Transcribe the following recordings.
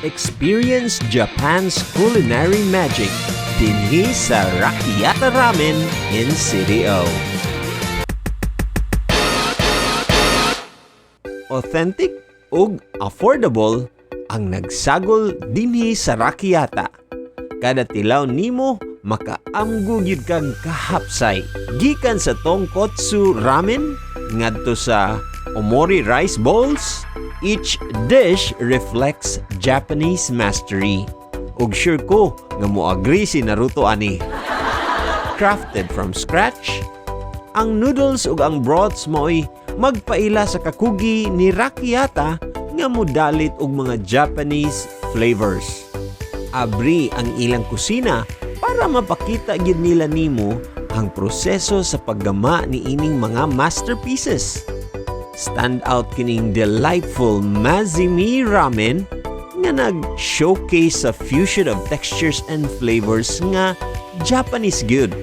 Experience Japan's culinary magic dinhi sa Rakiata Ramen in City O. Authentic ug affordable ang nagsagol dinhi sa Rakiata. Kada tilaw nimo, makaamgo gyud kag kahapsay. Gikan sa tonkotsu ramen ngadto sa omori rice bowls, each dish reflects Japanese mastery. Ug sure ko nga mo-agree si Naruto ani. Crafted from scratch, ang noodles ug ang broths maoy magpaila sa kakugi ni Rakiata nga modalit og mga Japanese flavors. Abri ang ilang kusina para mapakita gyud nila nimo ang proseso sa paggama ni ining mga masterpieces. Stand out kining delightful Mazimi Ramen nga nag-showcase sa fusion of textures and flavors nga Japanese gyud.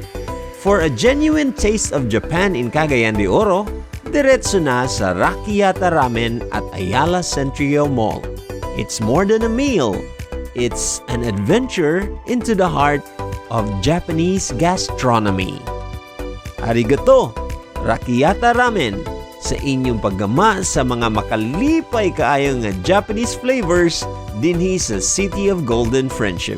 For a genuine taste of Japan in Cagayan de Oro, diretso na sa Rakiata Ramen at Ayala Centrio Mall. It's more than a meal. It's an adventure into the heart of Japanese gastronomy. Arigato, Rakiata Ramen, sa inyong paggama sa mga makalipay kaayo nga Japanese flavors dinhi sa City of Golden Friendship.